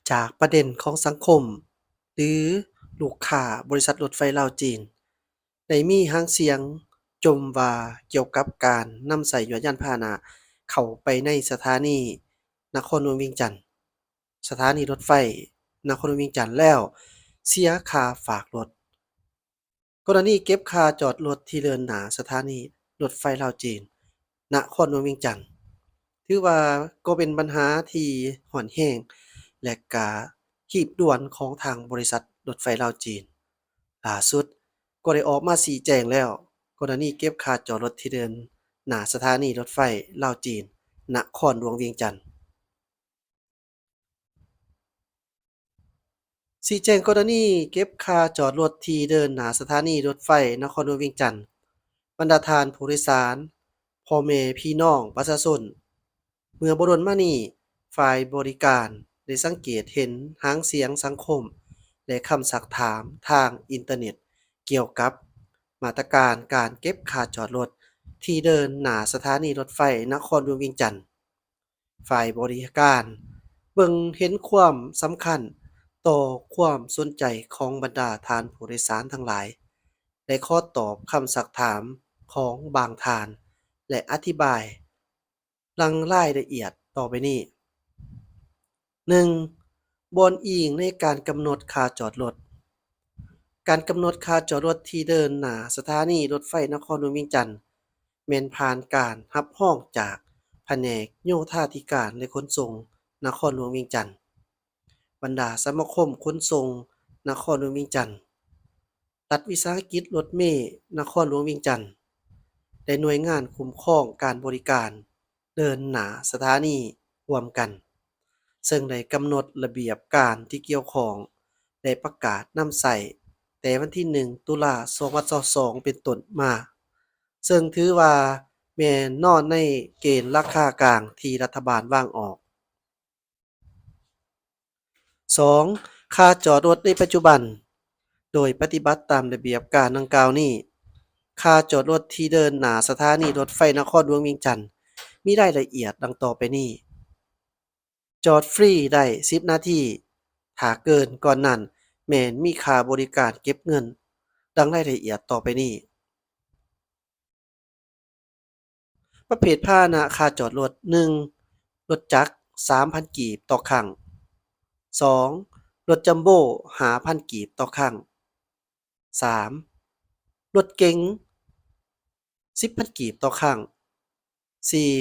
ຈາກປະເດັນຂອງສັງຄົມ ຫຼື ລູກຄ້າບໍລິສັດລົດໄຟລາວ-ຈີນ ໄດ້ມີຫາງສຽງຈົ່ມວ່າກ່ຽວກັບການນຳໃຊ້ຍວນຍານພາຫະນະເຂົ້າໄປໃນສະຖານີນະຄອນຫຼວງວຽງຈັນ, ສະຖານີລົດໄຟນະຄອນຫຼວງວຽງຈັນແລ້ວເສຍຄ່າຝາກລົດ. ກໍລະນີເກັບຄ່າຈອດລົດທີ່ເດີ່ນໜ້າສະຖານີລົດໄຟລາວ-ຈີນ ນະຄອນຫຼວງວຽງຈັນ ຖືວ່າກໍເປັນບັນຫາທີ່ຮ້ອນແຮງ ແລະ ກະຮີບດ່ວນຂອງທາງບໍລິສັດລົດໄຟລາວ-ຈີນ ຫຼ້າສຸດກໍໄດ້ອອກມາຊີ້ແຈງແລ້ວ ກໍລະນີເກັບຄ່າຈອດລົດທີ່ເດີ່ນໜ້າສະຖານີລົດໄຟລາວ-ຈີນ ນະຄອນຫຼວງວຽງຈັນ. ຊີ້ແຈງກໍລະນີເກັບຄ່າຈອດລົດທີ່ເດີ່ນໜ້າສະຖານີລົດໄຟນະຄອນຫຼວງວຽງຈັນ, ບັນດາທ່ານຜູ້ໂດຍສານ, ພໍ່ແມ່ພີ່ນ້ອງປະຊາຊົນ. ເມື່ອບໍ່ດົນມານີ້, ຝ່າຍບໍລິການໄດ້ສັງເກດເຫັນຫາງສຽງສັງຄົມ ແລະ ຄຳຊັກຖາມທາງອິນເຕີເນັດ ກ່ຽວກັບມາດຕະການການເກັບຄ່າຈອດລົດທີ່ເດີ່ນໜ້າສະຖານີລົດໄຟນະຄອນຫຼວງວຽງຈັນ. ຝ່າຍບໍລິການເບິ່ງເຫັນຄວາມສຳຄັນຕໍ່ຄວາມສົນໃຈຂອງບັນດາທ່ານຜູ້ໂດຍສານທັງຫຼາຍ ແລະ ຂໍຕອບຄຳຊັກຖາມຂອງບາງທ່ານ ແລະ ອະທິບາຍດັ່ງລາຍລະອຽດຕໍ່ໄປນີ້. ໜຶ່ງ, ບ່ອນອີງໃນການກຳນົດຄ່າຈອດລົດ. ການກຳນົດຄ່າຈອດລົດທີ່ເດີ່ນໜ້າສະຖານີລົດໄຟນະຄອນຫຼວງວຽງຈັນ ແມ່ນຜ່ານການຮັບຮອງຈາກພະແນກໂຍທາທິການ ແລະ ຂົນສົ່ງນະຄອນຫຼວງວຽງຈັນ, ບັນດາສະມາຄົມຂົນສົ່ງນະຄອນຫຼວງວຽງຈັນ, ລັດວິສາຫະກິດລົດເມນະຄອນຫຼວງວຽງຈັນ ແລະ ໜ່ວຍງານຄຸ້ມຄອງການບໍລິການ ເດີ່ນໜ້າສະຖານີຮ່ວມກັນ, ເຊິ່ງໄດ້ກຳນົດລະບຽບການທີ່ກ່ຽວຂ້ອງ ແລະ ປະກາດນຳໃຊ້ແຕ່ວັນທີໜຶ່ງ ຕຸລາ ສອງພັນຊາວສອງ ເປັນຕົ້ນມາ, ເຊິ່ງຖືວ່າແມ່ນນອນໃນເກນລາຄາກາງທີ່ລັດຖະບານວາງອອກ. ສອງ, ຄ່າຈອດລົດໃນປັດຈຸບັນ. ໂດຍປະຕິບັດຕາມລະບຽບການດັ່ງກ່າວນີ້, ຄ່າຈອດລົດທີ່ເດີ່ນໜ້າສະຖານີລົດໄຟນະຄອນຫຼວງວຽງຈັນ ມີລາຍລະອຽດດັ່ງຕໍ່ໄປນີ້: ຈອດຟຣີໄດ້ສິບນາທີ, ຖ້າເກີນກ່ອນນັ້ນແມ່ນມີຄ່າບໍລິການເກັບເງິນ, ດັ່ງລາຍລະອຽດຕໍ່ໄປນີ້. ປະເພດພາຫະນະ ຄ່າຈອດລົດ. ໜຶ່ງ, ລົດຈັກ ສາມພັນກີບຕໍ່ຄັ້ງ. ສອງ, ລົດຈັມໂບ້ ຫ້າພັນກີບຕໍ່ຄັ້ງ. ສາມ, ລົດເກັງ ສິບພັນກີບຕໍ່ຄັ້ງ. ສີ່,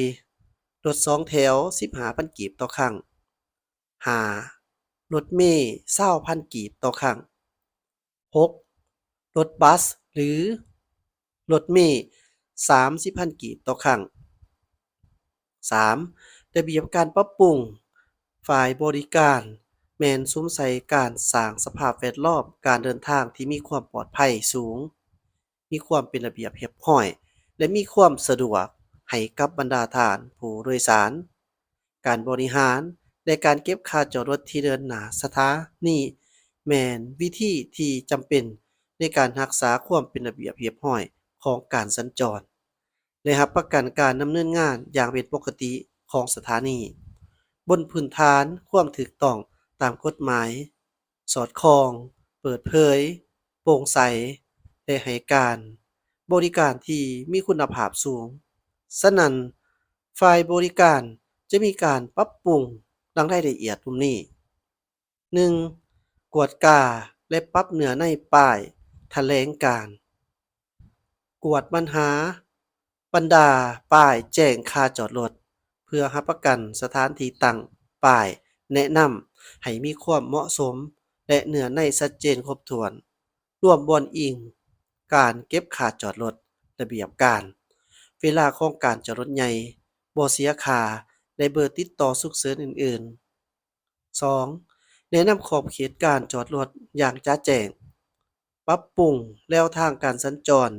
ລົດສອງແຖວ ສິບຫ້າພັນກີບຕໍ່ຄັ້ງ. ຫ້າ, ລົດເມ ຊາວພັນກີບຕໍ່ຄັ້ງ. ຫົກ, ລົດບັສ ຫຼື ລົດເມ ສາມສິບພັນກີບຕໍ່ຄັ້ງ. ສາມ, ລະບຽບການປັບປຸງ. ຝ່າຍບໍລິການແມ່ນສຸມໃສ່ການສ້າງສະພາບແວດລ້ອມການເດີນທາງທີ່ມີຄວາມປອດໄພສູງ, ມີຄວາມເປັນລະບຽບຮຽບຮ້ອຍ ແລະ ມີຄວາມສະດວກໃຫ້ກັບບັນດາທ່ານຜູ້ໂດຍສານ. ການບໍລິຫານ ແລະ ການເກັບຄ່າຈອດລົດທີ່ເດີ່ນໜ້າສະຖານີ ແມ່ນວິທີທີ່ຈຳເປັນໃນການຮັກສາຄວາມເປັນລະບຽບຮຽບຮ້ອຍຂອງການສັນຈອນ ແລະ ຮັບປະກັນການດຳເນີນງານຢ່າງເປັນປົກກະຕິຂອງສະຖານີ ບົນພື້ນຖານຄວາມຖືກຕ້ອງຕາມກົດໝາຍ, ສອດຄ່ອງ, ເປີດເຜີຍ, ໂປ່ງໃສ ແລະ ໃຫ້ການບໍລິການທີ່ມີຄຸນນະພາບສູງ. ສະນັ້ນ, ຝ່າຍບໍລິການຈະມີການປັບປຸງດັ່ງລາຍລະອຽດລຸ່ມນີ້. ໜຶ່ງ, ກວດກາ ແລະ ປັບເນື້ອໃນປ້າຍຖະແຫຼງການ. ກວດບັນຫາບັນດາປ້າຍແຈ້ງຄ່າຈອດລົດ ເພື່ອຮັບປະກັນສະຖານທີ່ຕັ້ງປ້າຍແນະນຳໃຫ້ມີຄວາມເໝາະສົມ ແລະ ເນື້ອໃນຊັດເຈນຄົບຖ້ວນ, ລວມບ່ອນອີງການເກັບຄ່າຈອດລົດ, ລະບຽບການ, ເວລາຂອງການຈອດລົດໃຫຍ່, ບໍ່ເສຍຄ່າ ແລະ ເບີຕິດຕໍ່ສຸກເສີນອື່ນໆ. ສອງ, ແນະນຳຂອບເຂດການຈອດລົດຢ່າງຈະແຈ້ງ, ປັບປຸງແລວທາງການສັນຈອນ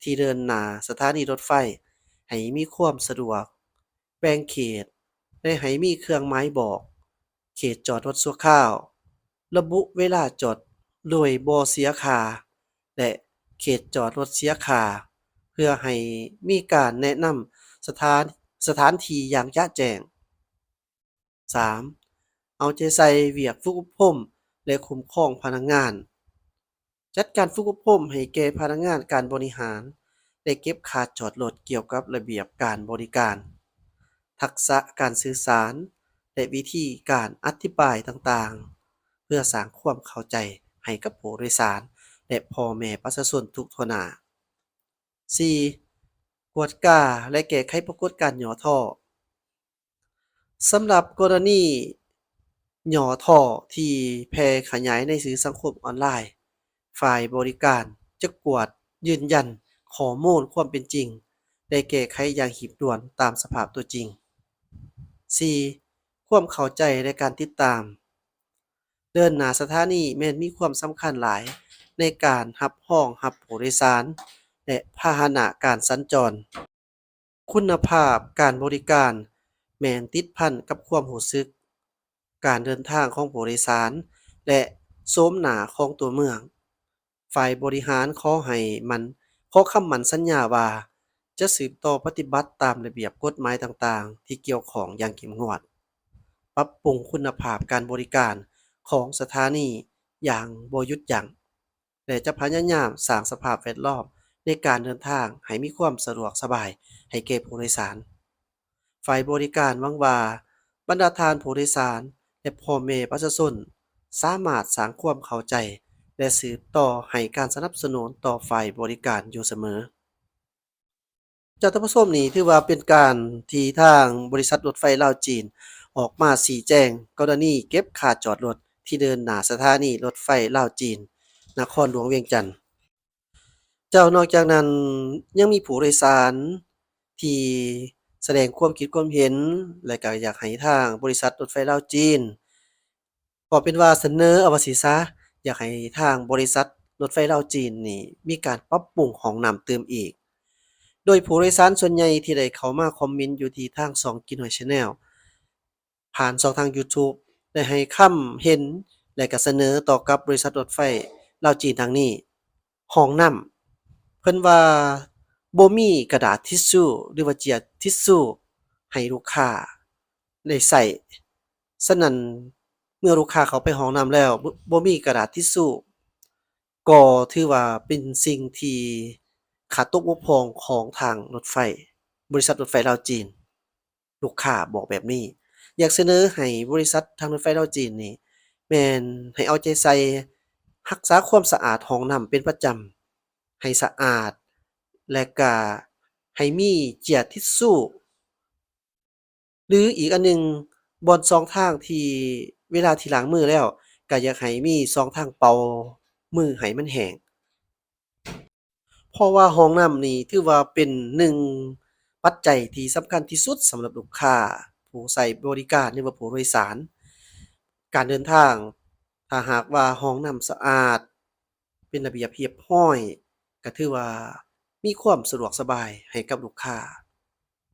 ທີ່ເດີ່ນໜ້າສະຖານີລົດໄຟໃຫ້ມີຄວາມສະດວກ, ແບ່ງເຂດ ແລະ ໃຫ້ມີເຄື່ອງໝາຍບອກເຂດຈອດລົດຊົ່ວຄາວ, ລະບຸເວລາຈອດໂດຍບໍ່ເສຍຄ່າ ແລະ ເຂດຈອດລົດເສຍຄ່າ ເພື່ອໃຫ້ມີການແນະນຳສະຖານ, ສະຖານທີ່ຢ່າງຈະແຈ້ງ. ສາມ, ເອົາໃຈໃສ່ວຽກຝຶກອົບຮົມ ແລະ ຄຸ້ມຄອງພະນັກງານ. ຈັດການຝຶກອົບຮົມໃຫ້ແກ່ພະນັກງານການບໍລິຫານ ແລະ ເກັບຄ່າຈອດລົດ ກ່ຽວກັບລະບຽບການບໍລິການ, ທັກສະການສື່ສານ ແລະ ວິທີການອະທິບາຍຕ່າງໆ ເພື່ອສ້າງຄວາມເຂົ້າໃຈໃຫ້ກັບຜູ້ໂດຍສານ ແລະ ພໍ່ແມ່ປະຊາຊົນທຸກທົ່ວໜ້າ. ສີ່, ກວດກາ ແລະ ແກ້ໄຂປາກົດການຫຍໍ້ທໍ້. ສຳລັບກໍລະນີຫຍໍ້ທໍ້ທີ່ແຜ່ຂະຫຍາຍໃນສື່ສັງຄົມອອນລາຍ, ຝ່າຍບໍລິການຈະກວດຢືນຢັນຂໍ້ມູນຄວາມເປັນຈິງ ແລະ ແກ້ໄຂຢ່າງຮີບດ່ວນຕາມສະພາບຕົວຈິງ. ສີ່, ຄວາມເຂົ້າໃຈ ແລະ ການຕິດຕາມ. ເດີ່ນໜ້າສະຖານີແມ່ນມີຄວາມສຳຄັນຫຼາຍໃນການຮັບຮອງຮັບຜູ້ໂດຍສານ ແລະ ພາຫະນະການສັນຈອນ. ຄຸນນະພາບການບໍລິການແມ່ນຕິດພັນກັບຄວາມຮູ້ສຶກ, ການເດີນທາງຂອງຜູ້ໂດຍສານ ແລະ ໂສມໜ້າຂອງຕົວເມືອງ. ຝ່າຍບໍລິຫານຂໍໃຫ້ໝັ້ນ, ຂໍຄຳໝັ້ນສັນຍາວ່າຈະສືບຕໍ່ປະຕິບັດຕາມລະບຽບກົດໝາຍຕ່າງໆທີ່ກ່ຽວຂ້ອງຢ່າງເຂັ້ມງວດ, ປັບປຸງຄຸນນະພາບການບໍລິການຂອງສະຖານີຢ່າງບໍ່ຢຸດຢັ້ງ ແລະ ຈະພະຍາຍາມສ້າງສະພາບແວດລ້ອມໃນການເດີນທາງໃຫ້ມີຄວາມສະດວກສະບາຍໃຫ້ແກ່ຜູ້ໂດຍສານ. ຝ່າຍບໍລິການຫວັງວ່າບັນດາທ່ານຜູ້ໂດຍສານ ແລະ ພໍ່ແມ່ປະຊາຊົນສາມາດສ້າງຄວາມເຂົ້າໃຈ ແລະ ສືບຕໍ່ໃຫ້ການສະໜັບສະໜູນຕໍ່ຝ່າຍບໍລິການຢູ່ສະເໝີ. ເຈົ້າທ່ານຜູ້ຊົມ, ນີ້ຖືວ່າເປັນການທີ່ທາງບໍລິສັດລົດໄຟລາວຈີນອອກມາຊີ້ແຈງກໍລະນີເກັບຄ່າຈອດລົດທີ່ເດີ່ນໜ້າສະຖານີລົດໄຟລາວຈີນນະຄອນຫຼວງວຽງຈັນ. ເຈົ້າ, ນອກຈາກນັ້ນຍັງມີຜູ້ໂດຍສານທີ່ສະແດງຄວາມຄິດຄວາມເຫັນ ແລະ ກໍຢາກໃຫ້ທາງບໍລິສັດລົດໄຟລາວຈີນ ເວົ້າເປັນວ່າສະເໜີ ເອົາວ່າຊີ້ຊະ, ຢາກໃຫ້ທາງບໍລິສັດລົດໄຟລາວຈີນນີ້ມີການປັບປຸງຫ້ອງນ້ຳຕື່ມອີກ. ໂດຍຜູ້ໂດຍສານສ່ວນໃຫຍ່ທີ່ໄດ້ເຂົ້າມາຄອມເມັນຢູ່ທີ່ທາງຊ່ອງ Green Noise Channel ຜ່ານຊ່ອງທາງ YouTube ໄດ້ໃຫ້ຄຳເຫັນ ແລະ ກໍສະເໜີຕໍ່ກັບບໍລິສັດລົດໄຟລາວຈີນດັ່ງນີ້. ຫ້ອງນ້ຳ ເພິ່ນວ່າບໍ່ມີກະດາດທິຊຊູ ຫຼືວ່າເຈ້ຍທິຊຊູໃຫ້ລູກຄ້າໄດ້ໃຊ້. ສະນັ້ນ ເມື່ອລູກຄ້າເຂົ້າໄປຫ້ອງນ້ຳແລ້ວ ບໍ່ ບໍ່ມີກະດາດທິຊຊູ ກໍຖືວ່າເປັນສິ່ງທີ່ຂາດຕົກບົກຜ່ອງຂອງທາງລົດໄຟ, ບໍລິສັດລົດໄຟລາວຈີນ. ລູກຄ້າບອກແບບນີ້. ຢາກສະເໜີໃຫ້ບໍລິສັດທາງລົດໄຟລາວຈີນນີ້ ແມ່ນໃຫ້ເອົາໃຈໃສ່ຮັກສາຄວາມສະອາດຫ້ອງນ້ຳເປັນປະຈຳ, ໃຫ້ສະອາດ ແລະ ກະໃຫ້ມີເຈ້ຍທິຊຊູ ຫຼື ອີກອັນໜຶ່ງ, ບ່ອນຊ່ອງທາງທີ່ເວລາທີ່ລ້າງມືແລ້ວ ກະຢາກໃຫ້ມີຊ່ອງທາງເປົ່າມືໃຫ້ມັນແຫ້ງ. ເພາະວ່າຫ້ອງນ້ຳນີ້ຖືວ່າເປັນໜຶ່ງປັດໄຈທີ່ສຳຄັນທີ່ສຸດສຳລັບລູກຄ້າ, ຜູ້ໃຊ້ບໍລິການ ຫຼືວ່າຜູ້ໂດຍສານ. ການເດີນທາງ, ຖ້າຫາກວ່າຫ້ອງນ້ຳສະອາດ, ເປັນລະບຽບຮຽບຮ້ອຍ, ກໍຖືວ່າມີຄວາມສະດວກສະບາຍໃຫ້ກັບລູກຄ້າ.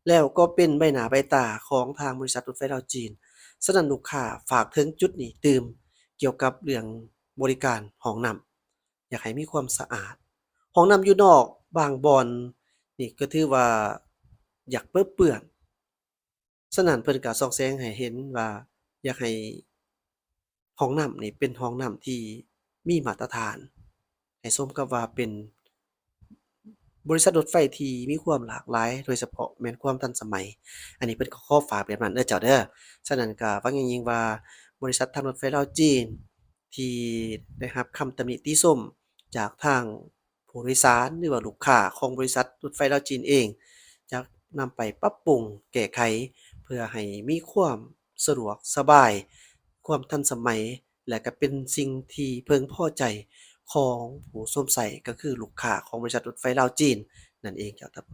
ແລ້ວກໍເປັນໃບໜ້າໃບຕາຂອງທາງບໍລິສັດລົດໄຟລາວຈີນ. ສະນັ້ນ ລູກຄ້າຝາກເຖິງຈຸດນີ້ຕື່ມ ກ່ຽວກັບເລື່ອງບໍລິການຫ້ອງນ້ຳ, ຢາກໃຫ້ມີຄວາມສະອາດ. ຫ້ອງນ້ຳຢູ່ນອກບາງບ່ອນນີ້ກໍຖືວ່າຢາກເປິເປື້ອນ. ສະນັ້ນ ເພິ່ນກໍສ່ອງແສງໃຫ້ເຫັນວ່າຢາກໃຫ້ ຫ້ອງນ້ຳນີ້ເປັນຫ້ອງນ້ຳທີ່ມີມາດຕະຖານ, ໃຫ້ສົມກັບວ່າເປັນບໍລິສັດລົດໄຟທີ່ມີຄວາມຫຼາກຫຼາຍ, ໂດຍສະເພາະແມ່ນຄວາມທັນສະໄໝ. ອັນນີ້ເພິ່ນກໍຂໍຝາກແບບນັ້ນເດີເຈົ້າເດີ. ສະນັ້ນກໍຫວັງຢ່າງຍິ່ງວ່າບໍລິສັດທາງລົດໄຟລາວຈີນ ທີ່ໄດ້ຮັບຄຳຕຳໜິຕິຊົມຈາກທາງ ຜູ້ໂດຍສານ ຫຼືວ່າລູກຄ້າຂອງບໍລິສັດລົດໄຟລາວຈີນເອງ ຈະນຳໄປປັບປຸງແກ້ໄຂ ເພື່ອໃຫ້ມີຄວາມສະດວກສະບາຍ, ຄວາມທັນສະໄໝ ແລະ ກະເປັນສິ່ງທີ່ເພິ່ງພໍໃຈຂອງຜູ້ຊົມໃຊ້ ກໍຄືລູກຄ້າຂອງບໍລິສັດລົດໄຟລາວຈີນນັ້ນເອງເຈົ້າ.